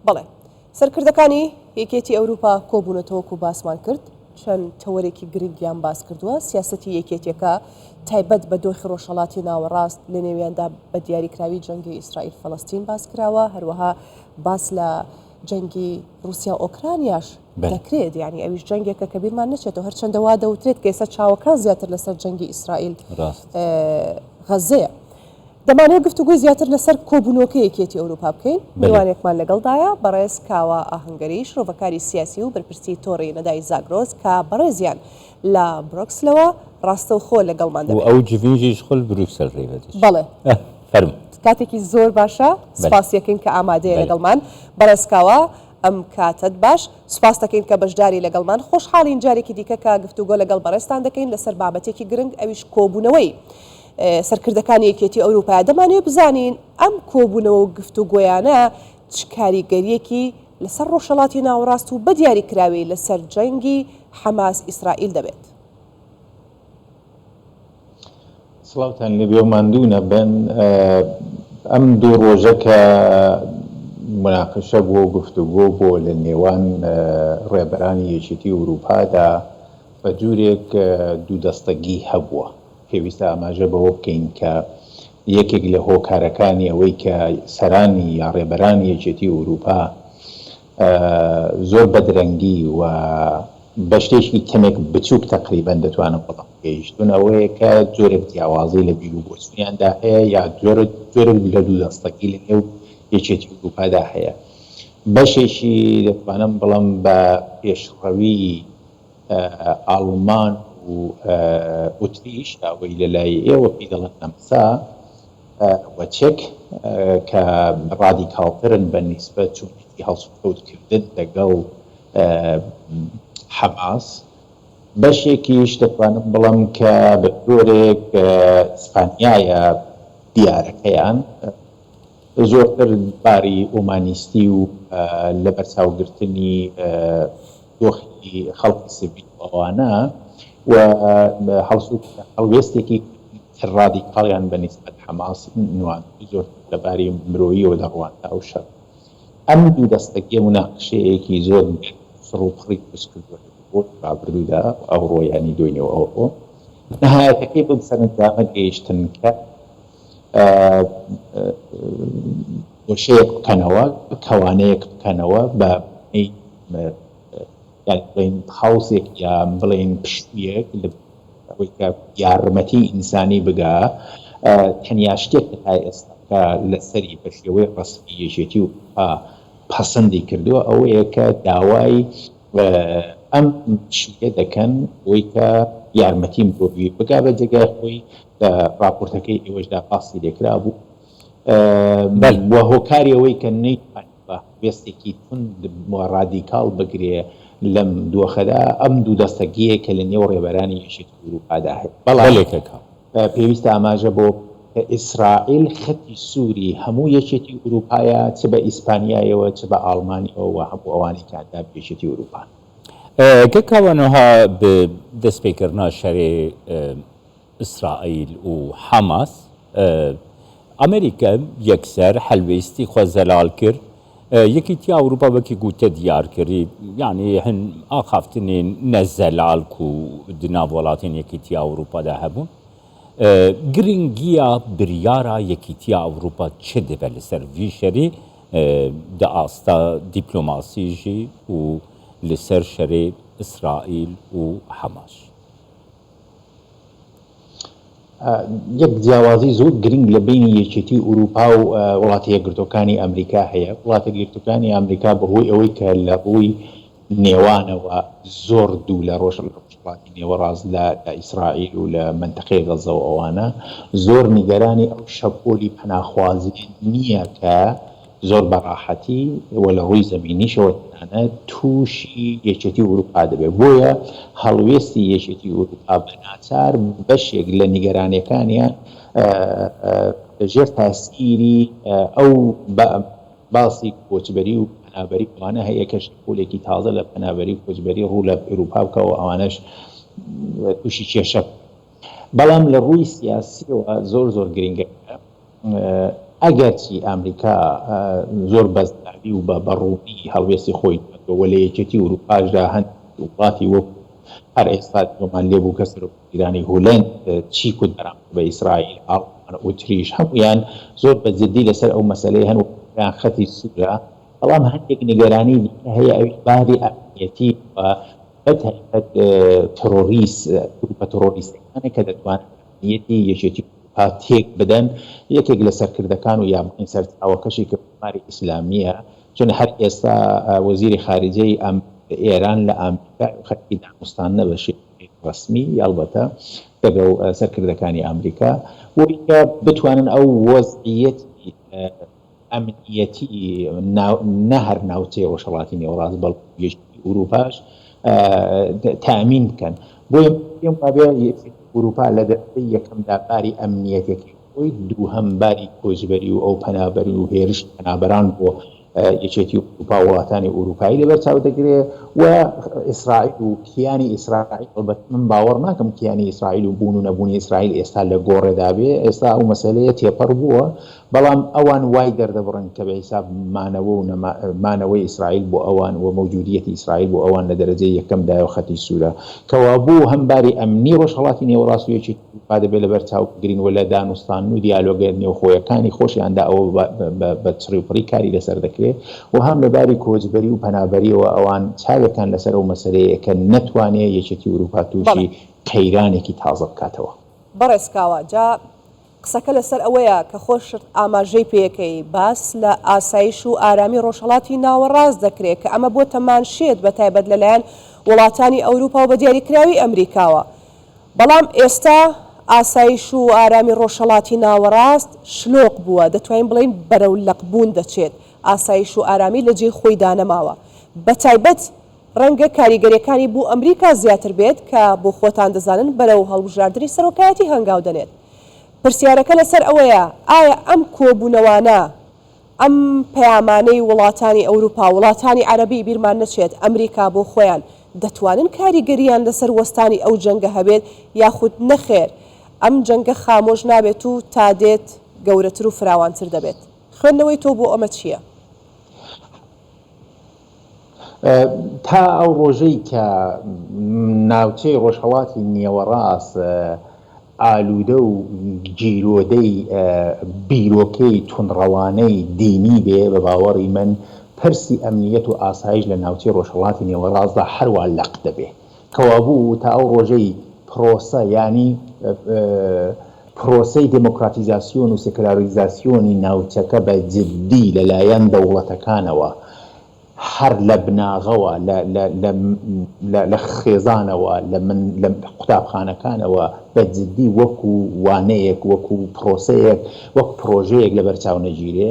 بەڵێ سەرکردەکانی یەکێتی ئەوروپا کۆبوونەتەوە وەکو باسمان کرد چەند تەوەرێکی گرنگیان باس کردووە سیاسەتی یەکێتیەکە تایبەت بە دۆخی ڕۆژهەڵاتی ناوەڕاست لە نێویاندا بە دیاریکراوی جەنگی ئیسرائیل فەڵەستین باس کراوە هەروەها باس لە جەنگی رووسیا و ئۆکرانیاش دەکرێت یعنی ئەویش جەنگێکە کە بیرمان نەچێتەوە هەرچەندە وا دەوترێت کە ئێستا چاوەکان زیاتر لەسەر جەنگی ئیسرائیل غەزەیە. دەمانەوێت گفتوگۆی زیاتر لەسەر کۆبوونەوەکەی یەکێتی ئەوروپا بکەین، میوانێکمان لەگەڵدایە، بەڕێز کاوە ئاهەنگەری، شرۆڤەکاری سیاسی و بەرپرسی تۆڕی نەدای زاگرۆس کە بەڕێزیان لە برۆکسلەوە ڕاستەوخۆ لەگەڵمان و دەبێت. ئەو جڤین ژی ژ خول بروکسل ڕێ دەچ. بەڵێ. فەرموو. کاتێکی زۆر باشە، سوپاسی ئەکەین کە ئامادەیە لەگەڵمان. بەڕێز کاوە ئەم کاتەت باش. سوپاست دەکەین کە بەشداری لەگەڵمان. خۆشحاڵین جارێکی دیکە کە گفتوگۆ لەگەڵ بەڕێزتان دەکەین لەسەر بابەتێکی گرنگ ئەویش کۆبوونەوەی سەرکردەکانی یەکێتی ئەوروپایە. دەمانەوێت بزانین ئەم کۆبوونەوە و گفتوگۆیانە چ کاریگەرییەکی لەسەر ڕۆژهەڵاتی ناوەڕاست و بەدیاریکراوی لەسەر جەنگی حەماس ئیسرائیل دەبێت؟ سڵاوتان لێبێ و ماندوو نەبن. ئەم دوو ڕۆژە کە موناقەشە بووە و گفتوگۆ بووە لە نێوان ڕێبەرانی یەکێتی ئورووپادا بە جورێک دوو دەستەگی هەبووە. پێویستە ئاماژە بەوە بکەین کە یەکێک لە هۆکارەکانی ئەوەی کە سەرانی یا ڕێبەرانی یەکێتی ئورووپا زۆر بە درەنگی و بە شتێکی کەمێک بچووک تەقریبەن دەتوانم بڵێم گەیشتوون ئەوەیە کە جۆرێک جیاوازی لە بیر و بۆچوونیاندا هەیە یا جۆرێک لە دوو دەستەکی لە نێو یەکێتی ئورووپادا هەیە. بەشێکی دەتوانم بڵێم بە پێشڕەوی ئاڵمان و ئوتریش ئەوەی لە لای ئێوە پێی دەڵێن نەمسا و چێک کە ڕادیکاڵترن بە نیسبەت چۆنیەتی هەڵسوکەوت کردن لەگەڵ حەماس. بەشێکیش دەتوانم بڵێم کە بە جۆرێک ئیسپانیایە دیارەکەیان زۆرتر باری ئۆمانیستی و لەبەرچاوگرتنی دۆخی خەڵکی سڤیل و ئەوانە و هەڵوێستێکی تر ڕادیکاڵیان بە نیسبەت حەماس نواند و زۆرتر لە باری مرۆییەوە دەڕواننە ئەو شەڕە. ئەم دوو دەستەگیە موناقشەیەکی زۆر گەرم و چڕ و پڕی دروست کردووە لە دوو ڕۆژی ڕابردوودا و ئەوڕۆ یانی دوێنێ و ئەوڕۆ. نەهایەتەکەی بەم سەرەنجامە گەیشتن کە گۆشەیەک بکەنەوە، کەوانەیەک بکەنەوە بە یانی بڵێین پاوزێک یا بڵێین پشوویەک لە ئەوەی کە یارمەتی ئینسانی بگا، تەنیا شتێک کە تا ئێستا کە لەسەری بە شێوەی ڕەسمی یەکێتی و ئورووپا پەسەندی کردووە ئەوەیە کە داوای ئەم پشوویە دەکەن بۆی کە یارمەتی مرۆڤی بگا بە جێگای خۆی، لە ڕاپۆرتەکەی ئێوەشدا باسی لێکرابوو و هۆکاری ئەوەی کە نەیتوانیوە هەڵوێستێکی توند و ڕادیکاڵ بگرێ لەم دۆخەدا ئەم دوو دەستەگییە کە لە نێو ڕێبەرانی یەکێتی ئورووپادا هەیە. بەڵام پێویستە ئاماژە بەوە بکەین کە ئیسرائیل خەتی سووری هەموو یەکێتی ئورووپایە چ بە ئیسپانیایەوە چ بە ئاڵمانیەوە و هەموو ئەوانەی کە ئەندامی یەکێتی ئورووپان. کاک نوها بە دەستپێکردنا شەرێ ئیسرائیل و حەماس، ئەمریکا یەکسەر هەلوێستی خوە زەلال کرد، یەکیتیا ئەوروپا وەکی گو تە دیار کری یانی هن ئاخافتنێ نە زەلال کو di nav welatên Yekîtiya Ewropa de hebûn. Girîngiya biryara Yekîtiya Ewropa çi dibe li ser vî şerî di asta dîplomasî jî û li ser şerê Îsraîl û Hemas jî? یەک جیاوازی زۆر گرنگ لە بەینی یەکێتی ئورووپا و وڵاتە یەکگرتووەکانی ئەمریکا هەیە. وڵاتە یەکگرتووەکانی ئەمریکا بەهۆی ئەوەی کە لە ڕووی نێوانەوە زۆر دوو لە ڕۆژ ڕۆژهەڵاتی نێوەڕاست لە لە ئیسرائیل و لە مەنتەقەی غەزە و ئەوانە زۆر نیگەرانی ئەو شەپۆلی پەناخوازییە نییە کە زۆر بە ڕاحەتی و لە ڕووی زەمینیشەوە تەنانەت تووشی یەکێتی ئورووپا دەبێت. بۆیە هەڵوێستی یەکێتی ئورووپا بە ناچار بەشێک لە نیگەرانییەکانیان لە ژێر تاسیری ئەو باسی کۆچبەری و پەنابەری و ئەوانە هەیە کە شەپۆلێکی تازە لە پەنابەری و کۆچبەری ڕوو لە ئورووپا بکا و ئەوانەش تووشی کێشە بکەن. بەڵام لە ڕووی سیاسییەوە زۆر زۆر گرینگە کە. ئەگەرچی ئامریکا زۆر بە زەلالی و بە ڕوونی هەڵوێستی خۆی نواندووە و لە یەکێتی ئورووپاشدا هەندێک وڵاتی وەکوو هەر ئێستا گوێمان لێ بوو کە سەرۆک وەزیرانی هولەند چی کوت بەرامبەر بە ئیسرائیل، ئاڵمان، ئوتریش هەموویان زۆر بە جدی لەسەر ئەو مەسەلەیە هەن و پێیان خەتی سوورە، بەڵام هەندێک نیگەرانی دیکە هەیە ئەویش باری ئەمنیەتی و بە تایبەت تڕۆریست گرووپە تڕۆریستەکانە کە دەتوانن ئەمنیەتی یەکێتی ئورووپا تێک بدەن، یەکێک لە سەرکردەکان و یا بڵێین سەرچاوەکەشی کە کۆماری ئیسلامییە، چون هەر ئێستا وەزیری خارجەی ئێران لە ئامریکا خەریکی دانوستاندنە بە شێوەیەکی ڕەسمی ئەڵبەتە دەگەڵ سەرکردەکانی ئامریکا بۆی کە بتوانن ئەو وەزعییەتی ئەمنییەتی نە هەر ناوچەی ڕۆژهەڵاتی نێوەڕاست بەڵکوو یەکێتی ئورووپاش تەئمین بکەن. بۆیە من پێم وابێ یەکێتی ئورووپا لە دەرەجەی یەکەمدا باری ئەمنییەتەکەی خۆی، دووهەم باری کۆچبەری و ئەو پەنابەری و هێرشی پەنابەران بۆ یەکێتی ئورووپا و وڵاتانی ئورووپایی لەبەر چاو دەگرێ و ئیسرائیل و کیانی ئیسرائیل، ئەڵبەتە من باوەڕ ناکەم کیانی ئیسرائیل و بوون و نەبوونی ئیسرائیل ئێستا لە گۆڕێدا بێ، ئێستا ئەو مەسەلەیە تێپەڕ بووە، بەڵام ئەوان وای دەردەبڕن کە بە حیساب مانەوە و نەما مانەوەی ئیسرائیل بۆ ئەوان و مەوجودیەتی ئیسرائیل بۆ ئەوان لە دەرەجەی یەکەم دایە و خەتی سوورە. کەوابوو هەم باری ئەمنی ڕۆژهەڵاتی نێوەڕاست و یەکێتی ئورووپا دەبێ لەبەر چاو بگرین و لە دانوستاندن و دیالۆگە نێوخۆیەکانی خۆشیاندا ئەوە بە بە چڕی و پڕی کاری لەسەر دەکرێ و هەم لە باری کۆچبەری و پەنابەرییەوە ئەوان چاوێکان لەسەر ئەو مەسەلەیە کە نەتوانێ یەکێتی ئورووپا بەڵێ. تووشی قەیرانێکی تازە بکاتەوە. بەڕێز کاوە جا قسەکە لەسەر ئەوەیە کە خۆشت ئاماژەی پێکەی، باس لە ئاسایش و ئارامی ڕۆژهەڵاتی ناوەڕاست دەکرێ کە ئەمە بۆتە مانشێت بە تایبەت لەلایەن وڵاتانی ئەوروپا و بە دیاریکراوی ئەمریکاوە. بەڵام ئێستا ئاسایش و ئارامی ڕۆژهەڵاتی ناوەڕاست شلۆق بووە، دەتوانین بڵێین بەرەو لەقبوون دەچێت، ئاسایش و ئارامی لە جێی خۆیدا نەماوە. بە تایبەت ڕەنگە کاریگەریەکانی بو ئەمریکا زیاتر بێت کە بۆ خۆتان دەزانن بەرەو هەڵبژاردنی سەرۆکایەتی هەنگاو دەنێت. پرسیارەکە لەسەر ئەوەیە ئایا ئەم کۆبونەوانە، ئەم پەیامانەی وڵاتانی ئەوروپا، وڵاتانی عەرەبی بیرمان نەچێت ئەمریکا بۆ خۆیان دەتوانن کاریگەریان لەسەر وەستانی ئەو جەنگە هەبێت یاخود نەخێر ئەم جەنگە خامۆش نابێت و تا دێت گەورەتر و فراوانتر دەبێت؟ خوێندنەوەی تۆ بۆ ئەمە چییە؟ تا ئەو ڕۆژەی کە ناوچەی ڕۆژهەڵاتی نێوەڕاست ئالوودە و گیرۆدەی بیرۆکەی توندڕەوانەی دینی بێ، بە باوەڕی من پرسی ئەمنییەت و ئاسایش لە ناوچەی ڕۆژهەڵاتی نێوەڕاستدا هەروا لەق دەبێ. کەوابوو تا ئەو ڕۆژەی پرۆسە یانی پرۆسەی دێمۆکراتیزاسیۆن و سێکولاریزاسیۆنی ناوچەکە بە جددی لە لایەن دەوڵەتەکانەوە هەر لە بناغەوە لە لە لە لە لە خێزانەوە لە من لە قوتابخانەکانەوە بە جددی وەکوو وانەیەک وەکوو پرۆسەیەک وەک پرۆژەیەک لەبەر چاو نەگیرێ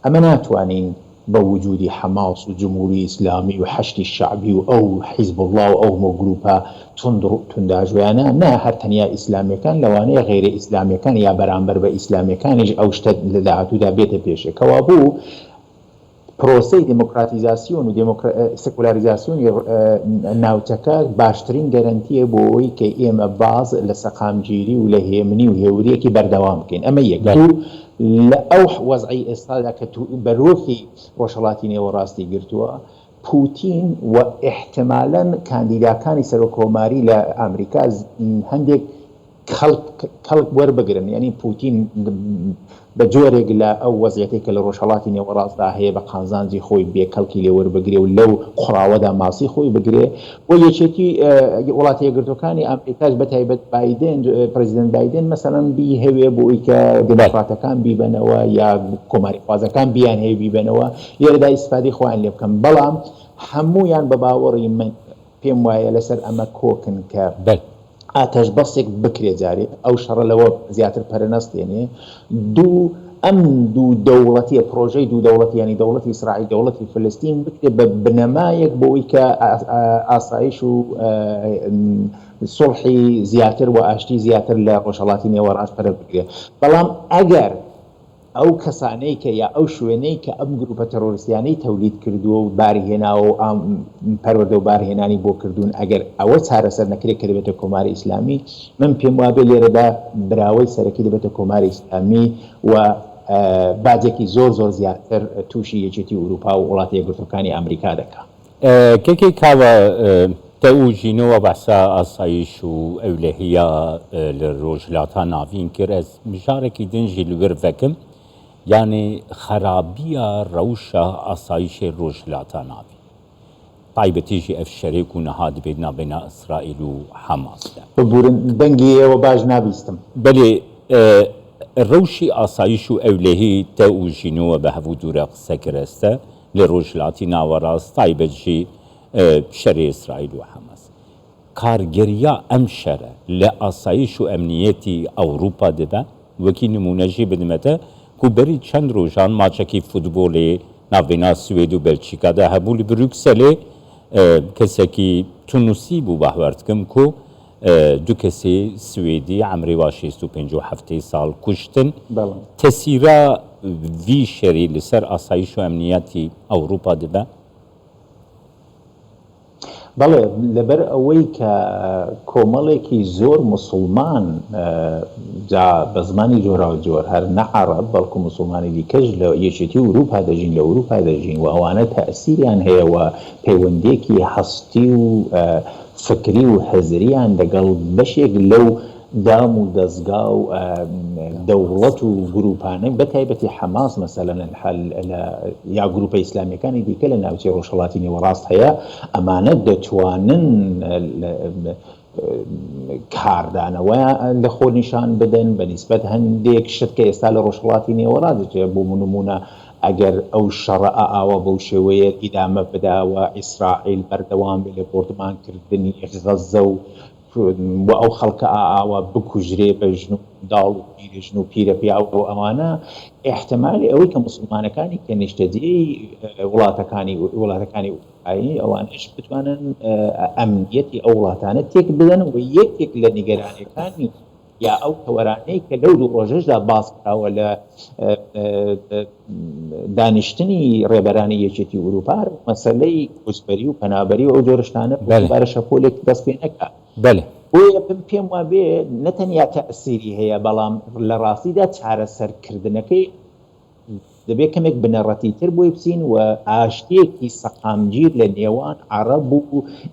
ئەمە ناتوانین بە وجودی حەماس و جمهوری ئیسلامی و حەشدی شەعبی و ئەو حیزبوڵڵا و ئەو هەموو گروپە توندڕو تونداژۆیانە نە هەر تەنیا ئیسلامیەکان لەوانەیە غەیرە ئیسلامیەکان یا بەرامبەر بە ئیسلامیەکانیش ئەو شتە لە داهاتوودا بێتە پێشێ کەوابوو پرۆسەی دێمۆکراتیزاسیۆن و سکولاریزاسیۆنی ناوچەکە باشترین گەرەنتییە بۆ ئەوەی کە ئێمە باز لە سەقامگیری و لە هێمنی و هێورییەکی بەردەوام بکەین. ئەمە یەک. دوو، لە ئەو وەزعەی ئێستادا کە بەرۆکی ڕۆژهەڵاتی نێوەڕاستی گرتووە، پوتین و ئیحتمالەن کاندیداکانی سەرۆککۆماری لە ئامریکا هەندێک کەڵک کەڵک وەربگرن یانی پوتین بە جۆرێک لە ئەو وەزعیەتەی کە لە ڕۆژهەڵاتی نێوەڕاستدا هەیە بە قازانجی خۆی بێ کەڵکی لێ وەربگرێ و لەو قوڕاوەدا ماسی خۆی بگرێ و یەکێتی وڵاتە یەکگرتووەکانی ئامریکاش بە تایبەت بایدن پرزیدنت بایدن مەسەلەن بیهەوێ بۆ ئەوی کە دێموکراتەکان بیبەنەوە یا کۆماریخوازەکان بیانهەوێ بیبەنەوە لێرەدا ئیستفادەی خۆیان لێ بکەن بەڵام هەموویان بە باوەڕی من پێم وایە لەسەر ئەمە کۆکن کە ئاتەشبەسێک بکرێ جارێ ئەو شەڕە لەوە زیاتر پەرە نەستێنێ. دوو، ئەم دوو دەوڵەتیە، پرۆژەی دوو دەوڵەتی یانی دەوڵەتی ئیسرائیل، دەوڵەتی فلستین بکرێ بە بنەمایەک بۆ ئەوەی کە ئاسایش و سوڵحی زیاتر و ئاشتی زیاتر لە ڕۆژهەڵاتی نێوەڕاست پەرە بگرێ. بەڵام ئەگەر ئەو کەسانەی کە یا ئەو شوێنەی کە ئەم گروپە تێرۆریستیانەی تەولید کردووە و باری هێناوە و پەروەردە و بارهێنانی بۆ کردوون، ئەگەر ئەوە چارەسەر نەکرێت کە دەبێتە کۆماری ئیسلامی، من پێم وابێ لێرەدا براوەی سەرەکی دەبێتە کۆماری ئیسلامی و. باجێکی زۆر زۆر زیاتر تووشی یەکێتی ئورووپا و وڵاتە یەکگرتووەکانی ئامریکا دەکا. کەکەی کاوە تە و ژینۆوە بەحسا ئاسایش و ئەولەهیا لە ڕۆژهلاتا ناڤین کرد ئەز مژارەکی دن ژی لە ور ڤەکم یانێ خەرابیا ڕەوشا ئاسایشێ ڕۆژهلاتا ناڤین تایبەتی ژی ئەڤ شەرێ کو نها دبێت ناڤێنا ئیسرائیل و حەماس دە. ببورن دەنگی ئێوە باش نابیستم. بەلێ ڕەوشی ئاسایش و ئەولەهی تە و ژینۆوە بە هەڤوو دوورە قسە کرەستە لە ڕۆژهلاتی ناوەڕاست تایبەت ژی شەرێ ئیسرائیل و حەماس. کارگەریا ئەم شەرە لە ئاسایش و ئەمنیەتی ئەوروپا دبە، وەکی نموونە ژی بدمەتە کو بەری چەند ڕۆژان ماچەکی فوتبۆڵێ ناڤبەینا سوێد و بەلچیکا دا هەبوو لە بروکسەلێ کەسەکی تونسی بوو باوەر دکم کو دو کەسێ سوێدی عەمرێ وا 65 و 70 ساڵ کوشتن. تەسیرا ڤی شەری لە سەر ئاسایش و ئەمنیەتی ئەوروپا دبە. بەڵێ، لەبەر ئەوەی کە کۆمەڵێکی زۆر موسڵمان، جا بە زمانی جۆراوجۆر، هەر نە عەڕەب، بەڵکو موسڵمانی دیکەش لە یەکێتی ئورووپا دەژین، لە ئورووپا دەژین و ئەوانە تەئسیریان هەیە و پەیوەندییەکی هەستی و فکری و هزریان دەگەڵ بەشێک لەو دام و دەزگا و دەوڵەت و گروپانە بە تایبەتی حەماس مەسەلەن لە یا گروپە ئیسلامیەکانی دیکە لە ناوچەی ڕۆژهەڵاتی نێوەڕاست هەیە ئەمانە دەتوانن کاردانەوە لە خۆ نیشان بدەن بە نیسبەت هەندێک شت کە ئێستا لە ڕۆژهەڵاتی نێوەڕاست دەچێت بۆ نمونە ئەگەر ئەو شەڕە ئاوا بەو شێوەیە ئیدامە بدا و ئیسرائیل بەردەوام بێ لە بۆردمانکردنی غەززە و و ئەو خەڵکە ئاوا بکوژرێ بە ژن و منداڵ و پیرەژن و پیرەپیاو و ئەوانە، ئیحتمالی ئەوەی کە موسڵمانەکانی کە نیشتەجێی وڵاتەکانی وڵاتەکانی ئوروپایی ئەوانەش بتوانن ئەمنیەتی ئەو وڵاتانە تێک بدەن و یەکێک لە نیگەرانیەکانی یا ئەو تەوەرانەی کە لەو دوو ڕۆژەشدا باس کراوە لە دانیشتنی ڕێبەرانی یەکێتی ئوروپا مەسەلەی کۆچبەری و پەنابەری و ئەو جۆرە شتانە بوو دووبارە شەپۆلێک دەست پێ نەکا. بۆیە من پێم وابێ نە تەنیا تەئسیری هەیە بەڵام لە ڕاستیدا چارەسەرکردنەکەی دەبێ کەمێک بنەڕەتیتر بۆی بچین و ئاشتییەکی سەقامگیر لە نێوان عەڕەب و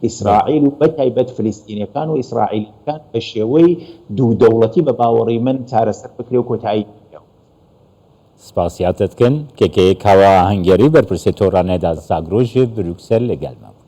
ئیسرائیل و بەتایبەت فلستینیەکان و ئیسرائیلیەکان بە شێوەی دوو دەوڵەتی بە باوەڕی من چارەسەر بکرێ و کۆتایی پێ بێ. سپاسیاتت کن کێکەیە کاوە ئاهەنگێری بەرپرسێ تۆرانێدا زاگرۆس ژێ بروکسەل لەگەل مە بوو.